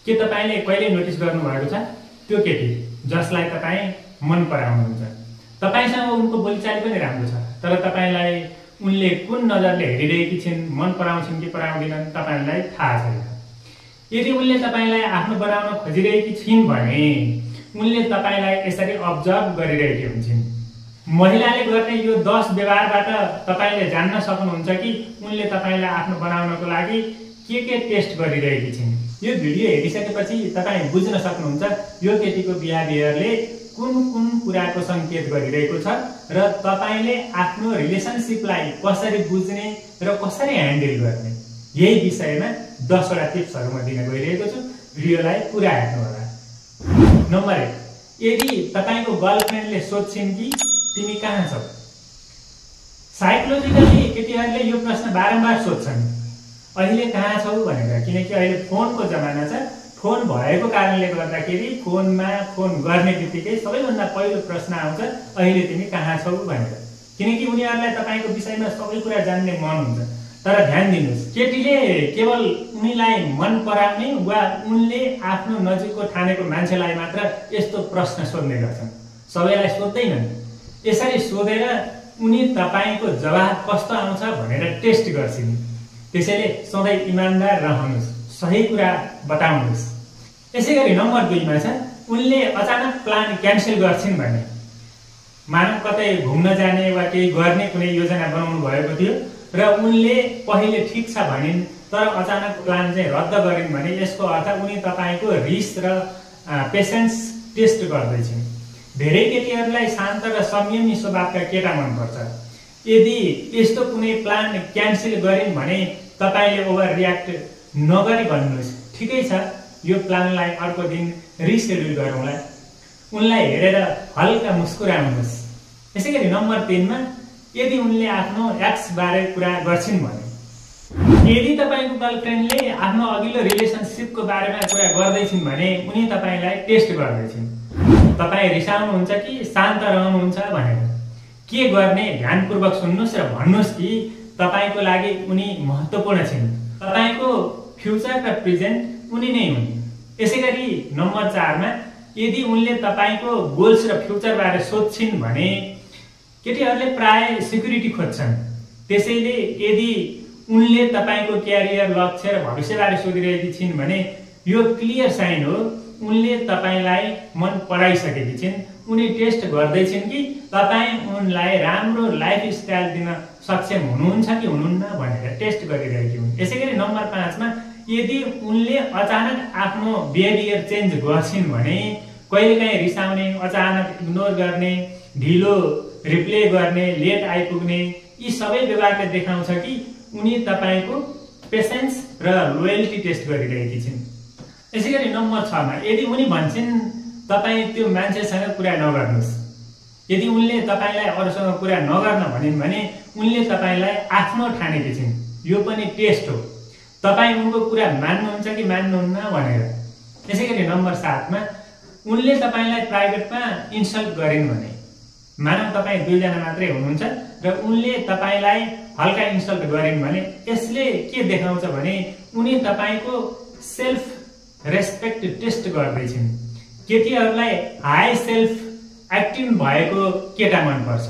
के तपाईले कहिले नोटिस गर्नुभएको छ त्यो केटी जसलाई तपाई मन पराउनुहुन्छ, तपाईसँग उनको बोलीचाली पनि राम्रो छ, तर तपाईलाई उनले कुन नजरले हेरिरहेकी छिन्, मन पराउँछिन् कि पराउँदिनन् तपाईलाई थाहा छैन। यदि उनले तपाईलाई आफ्नो बनाउन खोजिरहेकी छिन् भने उनले तपाईलाई यसरी अब्जर्भ गरिरहेकी हुन्छन्। महिलाले गर्ने यो 10 व्यवहारबाट तपाईले जान्न सक्नुहुन्छ कि उनले तपाईलाई आफ्नो बनाउनको लागि के टेस्ट गरिरहेकी छिन्। यो भिडियो हेरिसकेपछि तपाई बुझ्न सक्नुहुन्छ यो केटीको बिहेभियरले कुन कुराको संकेत गरिरहेको छ र तपाईले आफ्नो रिलेसनशिपलाई कसरी बुझ्ने र कसरी ह्यान्डल गर्ने, यही विषयमा 10 वटा टिप्सहरु म दिन गइरहेको छु। भिडियोलाई पुरा हेर्नु होला। नम्बर 1, यदि तपाईको गर्लफ्रेन्डले सोध्छिन् कि तिमी कहाँ छौ। साइकोलोजिकली केटीहरूले यो प्रश्न बारम्बार सोध्छन्, अहिले कहाँ छौ भनेर, किनकि अहिले फोनको जमाना छ। फोन भएको कारणले गर्दाखेरि फोनमा फोन गर्ने बित्तिकै सबैभन्दा पहिलो प्रश्न आउँछ अहिले तिमी कहाँ छौ भनेर, किनकि उनीहरूलाई तपाईको विषयमा सबै कुरा जान्ने मन हुन्छ। तर ध्यान दिनुस्, केटीले केवल उनीलाई मन पराउने वा उनले आफ्नो नजिकको ठानेको मान्छेलाई मात्र यस्तो प्रश्न सोध्ने गर्छन्, सबैलाई सोध्दैनन्। यसरी सोधेर उनी तपाईको जवाफ कस्तो आउँछ भनेर टेस्ट गर्छिन्। त्यसैले सधैँ इमानदार रहनुहोस्, सही कुरा बताउनुहोस्। यसैगरी नम्बर 2 मा छ, उनले अचानक प्लान क्यान्सल गर्छिन् भने, मानव कतै घुम्न जाने वा केही गर्ने कुनै योजना बनाउनु भएको थियो र उनले पहिले ठीक छ भनिन् तर अचानक प्लान चाहिँ रद्द गरिन् भने यसको अर्थ उनी तपाईको रिस र पेशेन्स टेस्ट गर्दैछिन्। धेरै केटीहरूलाई शान्त र संयमी स्वभावका केटा मनपर्छ। यदि यस्तो कुनै प्लान क्यान्सल गरिन् भने तपाईले ओभर रियाक्ट नगरी भन्नुहोस्, ठिकै छ यो प्लानलाई अर्को दिन रिसेड्युल गरौँला। उनलाई हेरेर हल्का मुस्कुराउनुहोस्। यसैगरी नम्बर 3 मा, यदि उनले आफ्नो एक्स बारे कुरा गर्छिन् भने, यदि तपाईको गर्लफ्रेन्डले आफ्नो अघिल्लो रिलेसनशिपको बारेमा कुरा गर्दैछिन् भने उनी तपाईलाई टेस्ट गर्दैछिन्। तपाई रिसाउनुहुन्छ कि शान्त रहनुहुन्छ भनेर, के गर्ने ध्यानपूर्वक सुन्नुस् र भन्नुस् कि तपाईको लागि उनी महत्त्वपूर्ण छिन्। तपाईको फ्युचर र प्रेजेन्ट उनी नै हुन्। यसैगरी नम्बर 4 मा, यदि उनले तपाईको गोल्स र फ्युचर बारे सोध्छिन् भने केटीहरूले प्राय सिक्युरिटी खोज्छन्। त्यसैले यदि उनले तपाईको क्यारियर, लक्ष्य र भविष्यबारे सोधिरहेकी छिन् भने यो क्लियर साइन हो उनले तपाईलाई मन पराइसकेकी छिन्। उनी टेस्ट गर्दैछिन् कि तपाई उनलाई राम्रो लाइफस्टाइल दिन सक्षम हुनुहुन्छ कि हुनुहुन्न भनेर टेस्ट गरिरहेकी हुन्। यसैगरी नम्बर 5 मा, यदि उनले अचानक आफ्नो बिहेभियर चेन्ज गर्छिन् भने कहिलेकाहीँ रिसाउने, अचानक इग्नोर गर्ने, ढिलो रिप्लाई गर्ने, लेट आइपुग्ने, यी सबै व्यवहारले देखाउँछ कि उनी तपाईको पेशेन्स र लोयल्टी टेस्ट गरिरहेकी छिन्। यसैगरी नम्बर 6 मा, यदि उनी भन्छन् तपाई त्यो मान्छेसँग कुरा नगर्नुस्। यदि उनले तपाईलाई अरूसँग कुरा नगर्न भनिन् भने उनले तपाईलाई आफ्नो ठानेकी छिन्। यो पनि टेस्ट हो, तपाई उनको कुरा मान्नुहुन्छ कि मान्नुहुन्न भनेर। यसैगरी नम्बर 7 मा, उनले तपाईलाई प्राइभेटमा इन्सल्ट गरिन् भने, मानव तपाई 2 जना मात्रै हुनुहुन्छ र उनले तपाईलाई हल्का इन्सल्ट गरिन् भने यसले के देखाउँछ भने उनी तपाईको सेल्फ रेस्पेक्ट टेस्ट गर्दैछिन्। केटीहरूलाई हाई सेल्फ एक्टिभ भएको केटा मनपर्छ।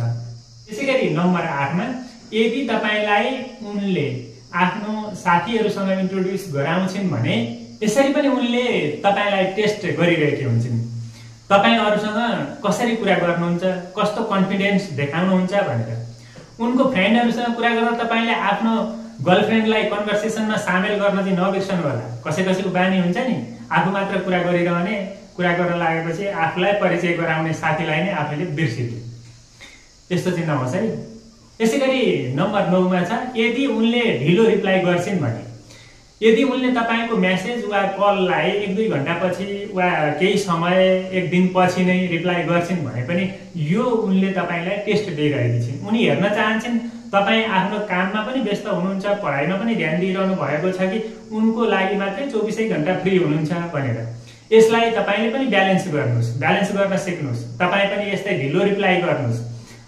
यसैगरी नम्बर 8 मा, यदि तपाईलाई उनले आफ्नो साथीहरूसँग इन्ट्रोड्युस गराउँछिन् भने यसरी पनि उनले तपाईलाई टेस्ट गरिरहेकी हुन्छन्। तपाई अरूसँग कसरी कुरा गर्नुहुन्छ, कस्तो कन्फिडेन्स देखाउनुहुन्छ भनेर। उनको फ्रेन्डहरूसँग कुरा गर्दा तपाईले आफ्नो गर्लफ्रेन्डलाई कन्भर्सेसनमा सामेल गर्न चाहिँ नबिर्सनु होला। कसैको बानी हुन्छ नि, आफू मात्र कुरा गरिरहने, कुरा गर्न लागेपछि आफूलाई परिचय गराउने साथीलाई नै आफूले बिर्सिदिए। त्यस्तो चाहिँ नहोस् है। यसैगरी नम्बर 9 मा छ, यदि उनले ढिलो रिप्लाई गर्छिन् भने, यदि उनले तपाईको मेसेज वा कललाई 1-2 घण्टापछि वा केही समय 1 दिन पछि नै रिप्लाई गर्छिन् भने पनि यो उनले तपाईलाई टेस्ट दिइरहेकी छिन्। उनी हेर्न चाहन्छन् तपाई आफ्नो काममा पनि व्यस्त हुनुहुन्छ, पढाइमा पनि ध्यान दिइरहनु भएको छ कि उनको लागि मात्रै 24 घण्टा फ्री हुनुहुन्छ भनेर। यसलाई तपाईले पनि ब्यालेन्स गर्नुस्, ब्यालेन्स गर्न सिक्नुस्। तपाई पनि यस्तै ढिलो रिप्लाई गर्नुस्।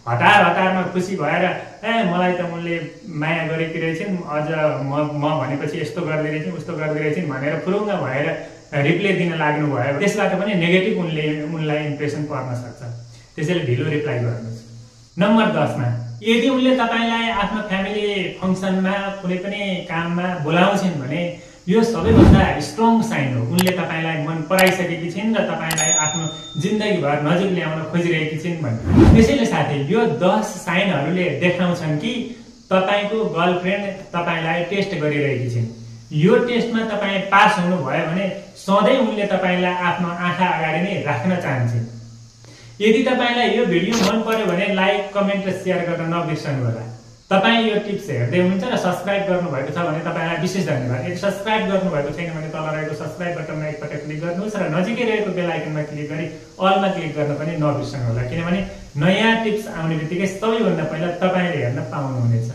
हतारमा खुसी भएर मलाई त उनले माया गरेकी रहेछिन्, अझ म भनेपछि यस्तो गर्दै रहेछिन्, उस्तो गर्दै रहेछिन् भनेर फुरुङ्ग भएर रिप्लाई दिन लाग्नुभयो त्यसबाट पनि नेगेटिभ उनलाई इम्प्रेसन पर्न सक्छ। त्यसैले ढिलो रिप्लाई गर्नुहोस्। नम्बर 10 मा यदि उनले तपाईलाई आफ्नो फ्यामिली फङ्सनमा कुनै पनि काममा बोलाउँछिन् भने यो सबैभन्दा स्ट्रङ साइन हो। उनले तपाईलाई मन पराइसकेकी छिन् र तपाईलाई आफ्नो जिन्दगीभर नजिक ल्याउन खोजिरहेकी छिन् भन्ने। त्यसैले साथै यो 10 साइनहरूले देखाउँछन् कि तपाईको गर्लफ्रेन्ड तपाईलाई टेस्ट गरिरहेकी छिन्। यो टेस्टमा तपाई पास हुनुभयो भने सधैँ उनले तपाईलाई आफ्नो आँखा अगाडि नै राख्न चाहन्छन्। यदि तपाईलाई यो भिडियो मन पर्यो भने लाइक, कमेन्ट र सेयर गर्न नबिर्सनुहोला। तपाई यो टिप्स हेर्दै हुनुहुन्छ र सब्स्क्राइब गर्नुभएको छ भने तपाईलाई विशेष धन्यवाद। यदि सब्स्क्राइब गर्नुभएको छैन भने तल रहेको सब्स्क्राइब बटनमा एकपटक क्लिक गर्नुहोस् र नजिकै रहेको बेल आइकनमा क्लिक गरी अलमा क्लिक गर्न पनि नबिर्सनुहोला, किनभने नयाँ टिप्स आउने बित्तिकै सबैभन्दा पहिला तपाईले हेर्न पाउनुहुनेछ।